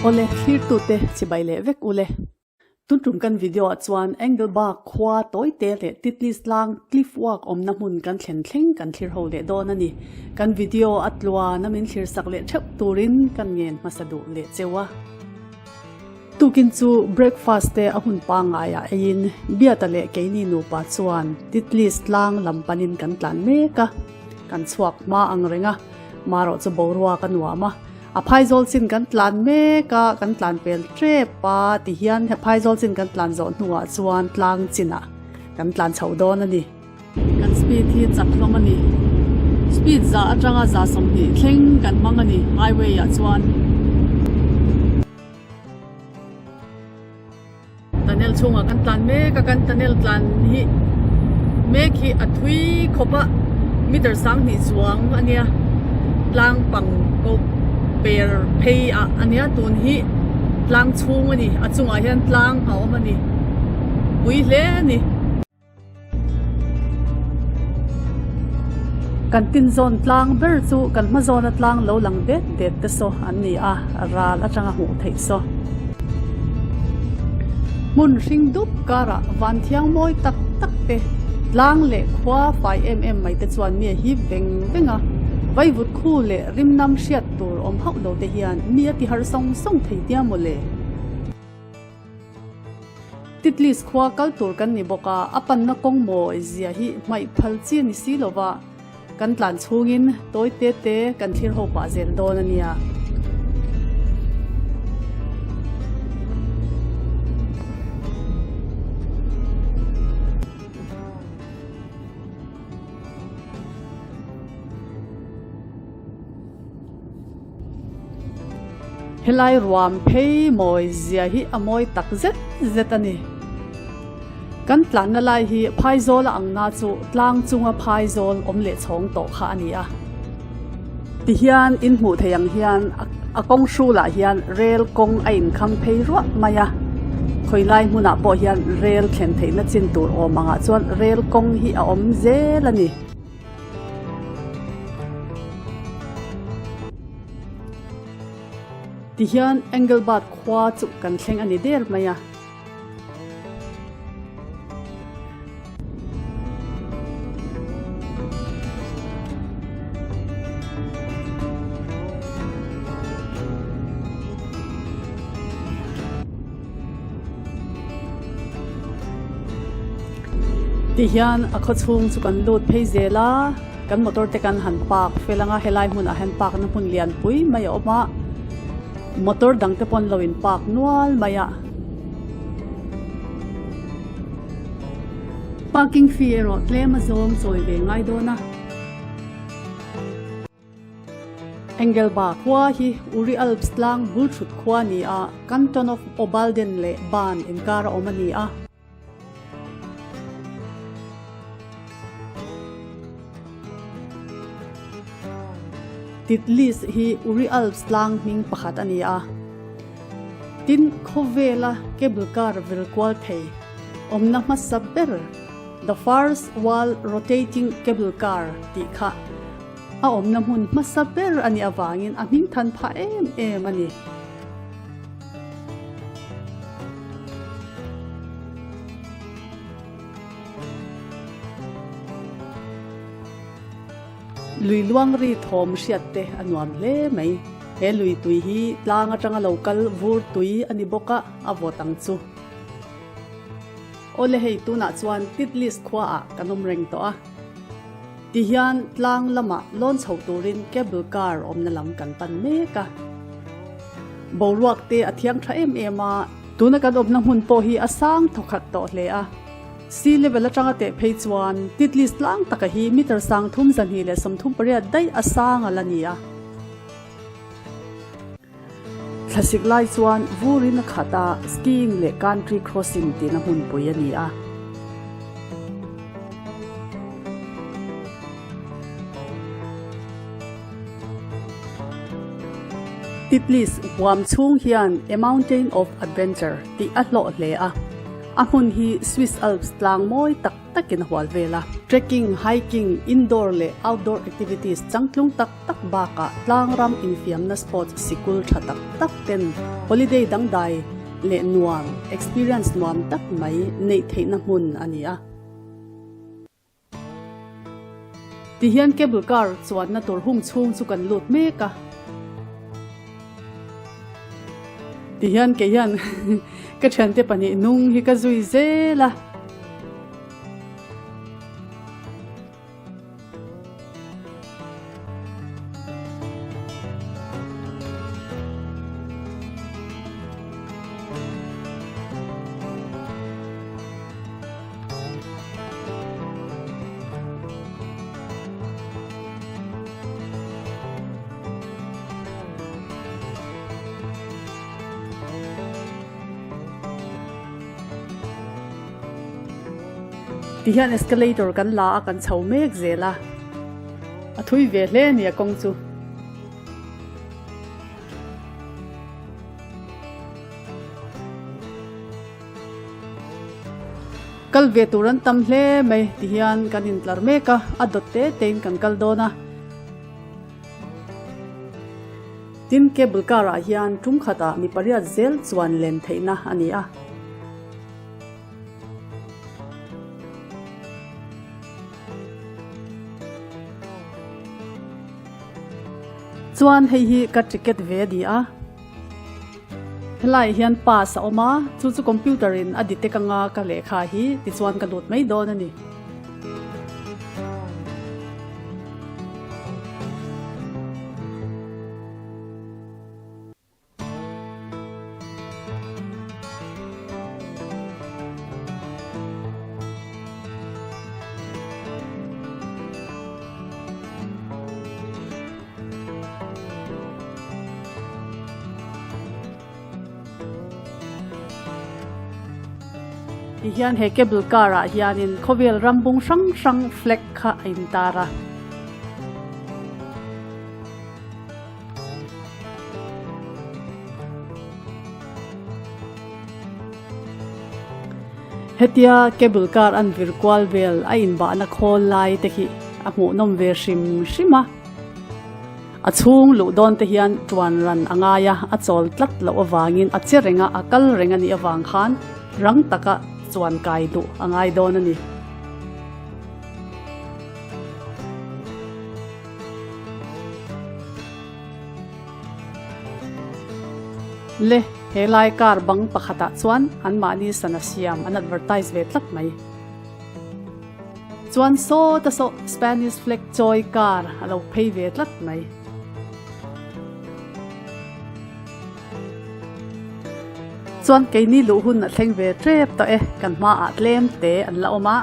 Awle, thlirtute chibai leh vek ule. Tun tum kan video ah chuan Engelbach khua tawite leh Titlis tlang cliff walk awmna hmun kan thlen thleng kan thlir ho leh dawn a ni. Kan video a tluan a min thlir sak leh theuh turin kan ngen hmasa duh leh cheu a. Tukin chu breakfast te a hun pangaiah eiin Biata leh keini nupa chuan Titlis tlang lam panin kan tlan mek a, kan chhuak hma ang reng a, marawh chu boruak a nuam a, a phaizawl chin kan tlan mek a, kan tlan pel tep a tihian he phaizawl chin kan tlan zawh hnuah chuan tlang chinah kan tlan chho dawn a ni. Kan speed hi chak hlawm a ni. Speed za atanga za 20 thleng kan hmang a ni highway ah chuan. Tunnel chhungah kan tlan mek a, kan tunnel tlan hi mek hi a thui khawp a, meter 20 chuang a nia, tlang pang ko per phei ah a nia, tun hi tlang chhung a ni, a chungah hian tlang a awm a ni, pui hle a ni. Kan tinzawn tlang ber chu kan hma zawna tlang lo lang det det te saw an ni a, ral atanga hmuh theih saw. Hmun hring dup karah van thiang mawi tak tak te, tlang leh khua fai em em mai te chuan mi a hip veng veng a, vaivut khu leh rimnam hriat tur awm hauh lo te hian mi a ti harh sawng sawng thei tia mawle. Titlis khua kal tur kan ni bawk a, a panna kawng mawi zia hi hmaih phal chi a ni si lo va, kan tlan chhungin tawi te te kan thlir ho pah zel dawn a nia. Helai ruam phei mawi zia hi a mawi tak zet zet a ni. Kan tlanna lai hi phaizawl a ang na chu tlang chunga phaizawl awm leh chhawng tawh kha a ni a. Tihian in hmuh theih ang hian a kawng hrulah hian rel kawng a inkham phei ruah mai a. Khawilai hmunah pawh hian rel thlen theihna chin tur awm angah chuan rel kawng hi a awm zel a ni. Tihian Engelbart khua chu kan thleng a ni der mai a. Tihian a khaw chhung chu kan lut phei zel a, kan motor te kan han park fel ang a, helai hmunah hian park na hmun lian pui mai a awm a, motor dang te pawh an lo in park nual mai a. Parking fee erawh tlem a zawng chawi ve ngai dawn a. Engelbach khua hi Uri Alps tlang bul thut khua a ni a, Canton of Obwalden leh Bern inkar a awm a ni a. Titlis hi Uri Alps tlang hming pakhat a ni a. Tin, khawvela cable car vil kual thei awmna hmasa ber The First World Rotating Cable Car tih kha A awmna hmun hmasa ber a nih avangin a hming than phah em em a ni. Lui luang ri thawm hriat te a nuam hle mai. He lui tui hi tlang atanga lo kal vur tui a ni bawk a, a vawt ang chu. Awle hei tunah chuan Titlis khuaah kan awm reng tawh a. Tihian tlang lamah lawn chho turin cable car awmna lam kan pan mek a. Boruak te a thiang tha em em a. Tuna kan awmna hmun pawh hi a sang thawkhat tawh hle a. Sea level atanga teh phei chuan Titlis tlang taka hi meter 3238 daih a sang a la ni a. Thlasik lai chuan vurin a khat a, skiing leh country crossing tihna hmunpui a ni a. Titlis huam chhung hian A Mountain of Adventure tih a hlawh hle a, a hmun hi Swiss Alps tlang mawi tak. takin a hual vel a. Trekking, hiking, indoor leh outdoor activities changtlung tak tak bakah tlangram infiamna sports sikul tha tak tak ten holiday dangdai leh nuam, experience nuam tak mai neih theihna hmun a ni a. Tihian cable car chuanna tur hung chhung chu kan lut mek a. Tihian kei hian ka thiante pahnih nung hi ka zui zel a. Ti hian escalator kan la a kan chho mek zel a, a thui ve hle a ni a kawng chu. Kal ve tur an tam hle mai ti hian kan intlar mek a, a dawt te te in kan kal dawn a. Tin, cable car ah hian tum khatah mi pariat zel chuan len theihna a ni a. Chuan hei hi ka ticket ve a ni a. Helaiah hian pass a awm a, chu chu computer in a detect anga ka lehkha hi tichuan ka lut mai dawn a ni. Ti hian he cable car ah hianin khawvel ram bung hrang hrang flag kha a intar a. Hetia cable car an vir kual vel a inbahna khawl lai te hi a hmuhnawm ve hrim hrim a. A chhung luh dawn te hian tuan ran a ngai a, a chawl tlat loh avangin a che reng a, a kal reng a nih avang khan rang taka chuan kai duh a ngai dawn a ni. Le, he lai car bang pakhatah chuan anmahni sana siam an advertise ve tlat mai. Chuan sawta saw Spanish flag chawi car a lo phei ve tlat mai. Chuan keini luh hun a thleng ve tep tawh e, kan hmaah tlem te an la awm a.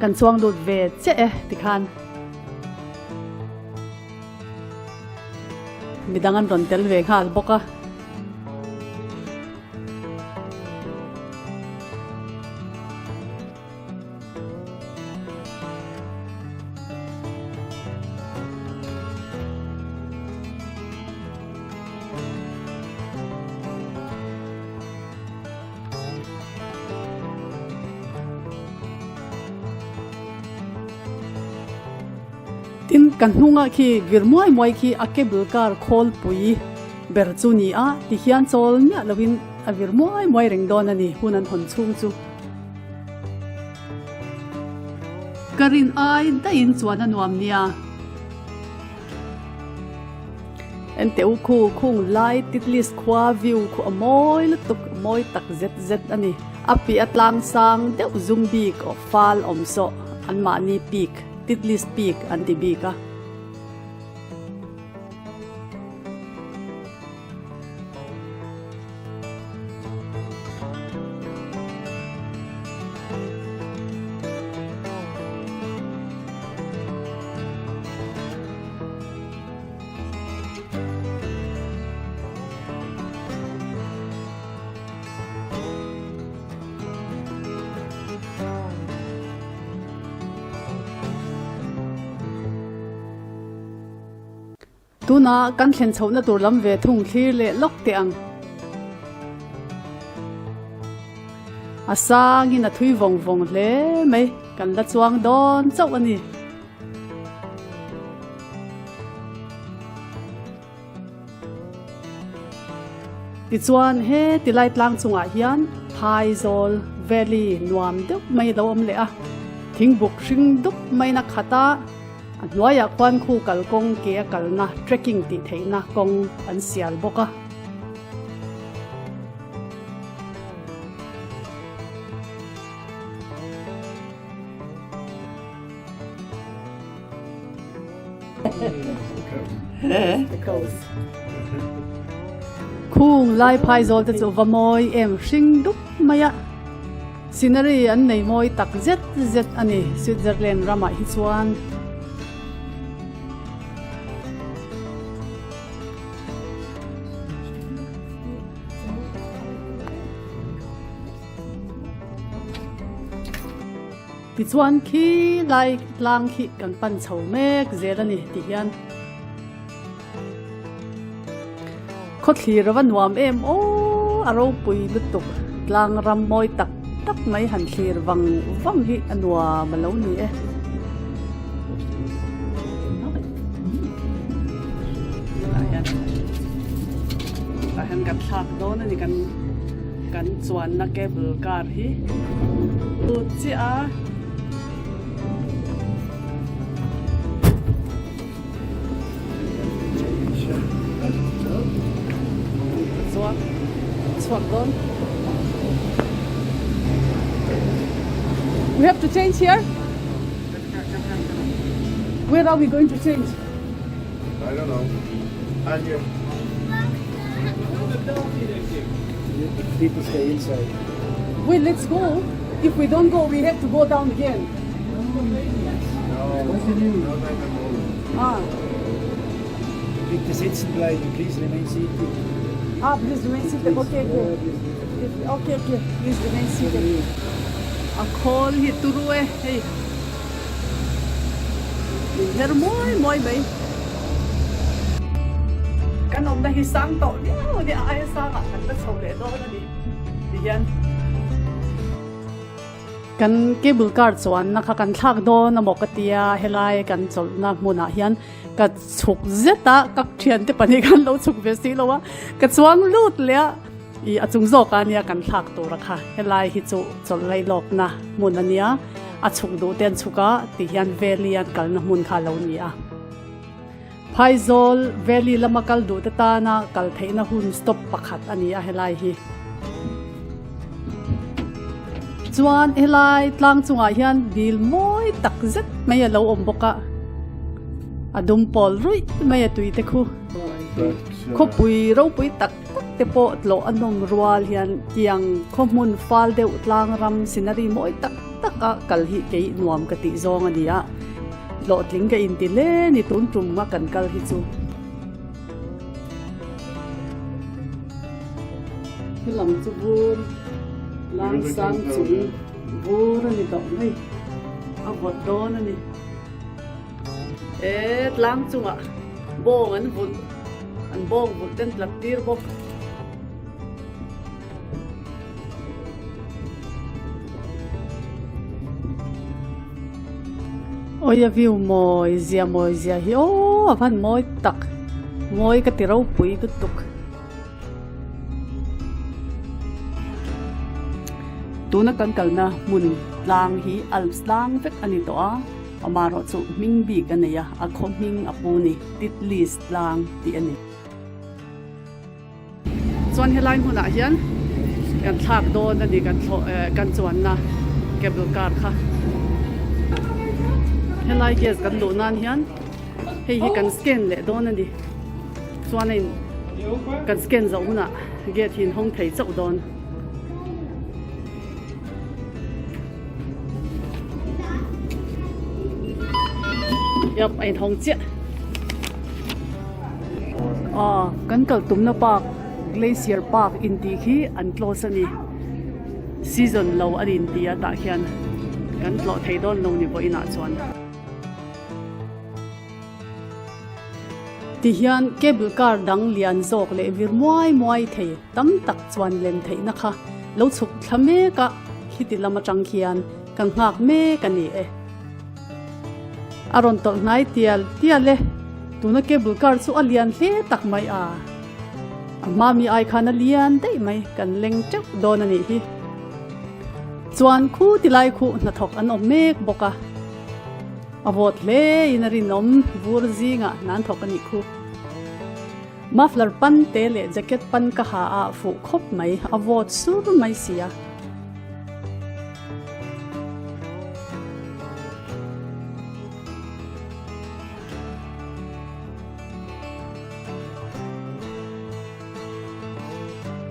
Kan chuang lut ve chiah e tikhan midang an rawn tel ve nghal bawk a. Tin, kan hnungah khi vir muai muai khi a cable car khawlpui ber chu ni a, tihian chawl miah loin a vir muai muai reng dawn a ni, hun an hawn chhung chu. Ka rin ai daihin chuan a nuam nia. Enteh u khu khung lai Titlis khua view khu a mawi lutuk a mawi tak zet zet a ni. A piah a tlang sang deuh zum bik aw fal awm sawh anmahni peak Titlis peak an ti bik a. Tunah kan thlen chhohna tur lam ve thung thlir leh lawk teh ang. A sangin a thui vawng vawng hle mai, kan la chuang dawn chauh a ni. Tichuan he tilai tlang chungah hian Phaizawl Valley nuam deuh mai a lo awm leh a, thingbuk hring dup maiin a khat a, a hnuaiah khuan khu kalkawng ke a kalna trekking tih theihna kawng an sial bawk a. Khung lai phaizawl te chu va mawi em hring dup mai a, scenery an nei mawi tak zet zet a ni Switzerland ramah hi chuan. Tichuan khi lai tlang khi kan pan chho mek zel a ni ti hian khawthlir a va nuam em aw a ropui lutuk tlang ram mawi tak tak mai han thlir vang vang hi a nuam a lo ni e. Tah hian kan thlak dawn a ni kan kan chuanna cable car hi lut chiah a. Chuan chhuak dawn. We have to change here. Where are we going to change? I don't know. I'm here. People stay inside. Wait, let's go. If we don't go, we have to go down again. No, not at the moment. Ah, Bitte sitzen bleiben, please remain seated. ah please remain seated. Okay, okay. Okay, okay. Please remain seated. A khawl hi turu e, hei. Min her mawi mawi mai. Kan awmna hi sang tawh viau a nia, a aia sangah kan la chho leh dawn a ni ti hian. Kan cable car chuanna kha kan thlak dawn a maw ka tia, helai kan chawlhna hmunah hian ka chhuk zet a, ka thiante pahnih khan lo chhuk ve si lo a, ka chuang lut leh a. I a chung zawk a nia kan thlak tur a kha helai hi chu chawlh laih lawkna hmun a nia a chhuk duh te an chhuk a ti hian valley an kalna hmun kha a lo ni a Phaizawl valley lama kal duh te tana kal theihna hun stop pakhat a ni a helai hi chuan helai tlang chungah hian dil mawi tak zet mai a lo awm bawk a a dum pawl ruih mai a tui te khu khawpui ropui tak tak te pawh tlawh a nawm rual hian tiang khaw hmun fal deuh tlang ram scenery mawi tak tak a kal hi kei nuam ka tih zawng a ni a, hlawhtling ka inti hle ni tun tum a kan kal hi chu. Helam chu vur tlang sang chung vur a ni tawh mai a vawt dawn a ni. E tlang chungah bawng an vulh an bawng vulh ten tlat tir bawk. Awia view mawi zia mawi zia hi aw a van mawi tak mawi ka ti ropui lutuk. Tuna kan kalna hmun tlang hi Alps tlang vek a ni tawh a. Amaherawh chu hming bik a nei a, a khaw hming a pu ni, Titlis tlang tih a ni. Chuan helai hmunah hian kan thlak dawn a ni kan thlawh eh kan chuanna cable car kha. Helai gas kan luh nan hian hei hi kan scan leh dawn a ni. Chuan a in kan scan zawh hunah gate hi in hawng thei chauh dawn. Yep, a inhawng chiah. Ah, kan kal tumna park, Glacier Park intih khi an close a ni. Season lo a ni inti a tah khian kan tlawh thei dawn lo ni vawiinah chuan. Tihian cable car dang lian zawk leh vir muai muai thei tam tak chuan lem theihna kha lo chhuk thla mek a, khiti lam atang khian kan nghak mek a ni e. A rawn tawlh hnai tial tial e, tuna cable car chu a lian hle tak mai a, a hma mi ai khan a lian daih mai, kan leng teuh dawn a nih hi. Chuan khu tilai khuh hnathawk an awm mek bawk a. A vawt hle in a rinawm vur zingah hnan thawk a nih khu. Muffler pan te leh jacket pan ka ha a fuh khawp mai, a vawt sur mai si a.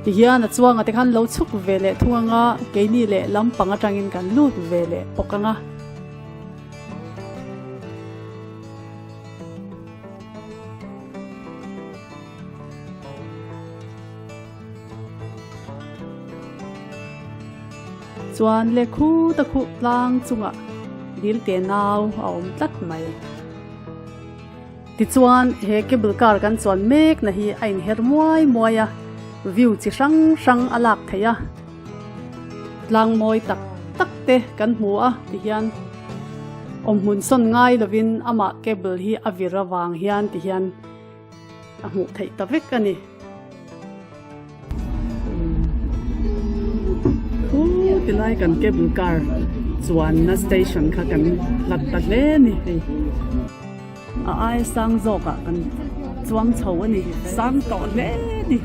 Tihian a chuanga te khan lo chhuk ve leh thung anga keini leh lampang atangin kan lut ve leh bawk anga. Chuan le khuta khuh tlang chungah dil te nau a awm tlat mai. Tichuan he cable car kan chuan mek na hi a inher muai muai a, view chi hrang hrang a lak theih a. Tlang mawi tak tak te kan hmu a tihian awmhmun sawn ngai lovin amah cable hi a vir avang hian tihian a hmuh theih ta vek a ni. Khu tilai kan cable car chuanna station kha kan hlat ta hle a ni hei. A ai sang zawkah kan chuang chho a ni, sang tawh hle a ni.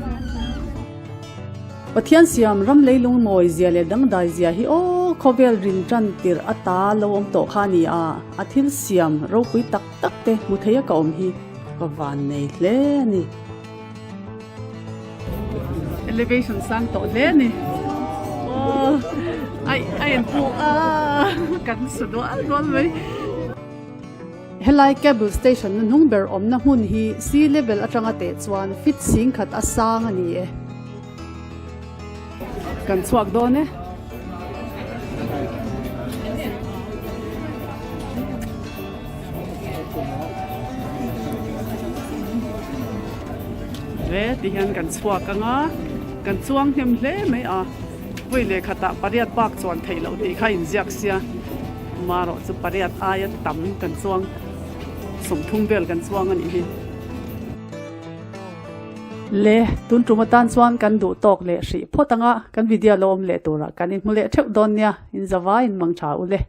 Pathian siam ram leilung mawi zia leh dangdai zia hi aw khawvel rin tan tirh ata lo awm tawh kha a ni a, a thil siam ropui tak tak te hmu thei a ka awm hi ka van nei hle a ni. Elevation sang tawh hle a ni. Aw ai a inpuk a kan su dual dual mai. Helai cable station na hnung ber awmna hmun hi sea level atanga teh chuan feet 10,000 a sang a ni e. Kan chhuak dawn e. Ve ti hian kan chhuak anga kan chuang hnem hle mai a. Vawi leh khatah pariat bak chuan theih loh tih kha inziak sia. Marawh chu pariat aia tam kan chuang 30 vel kan chuang a nih hi. Le, tun tum atan chuan kan duh tawk leh hrih phawt anga kan video lo awm leh turah kan inhmu leh theuh dawn nia, in zavai in mang tha u le.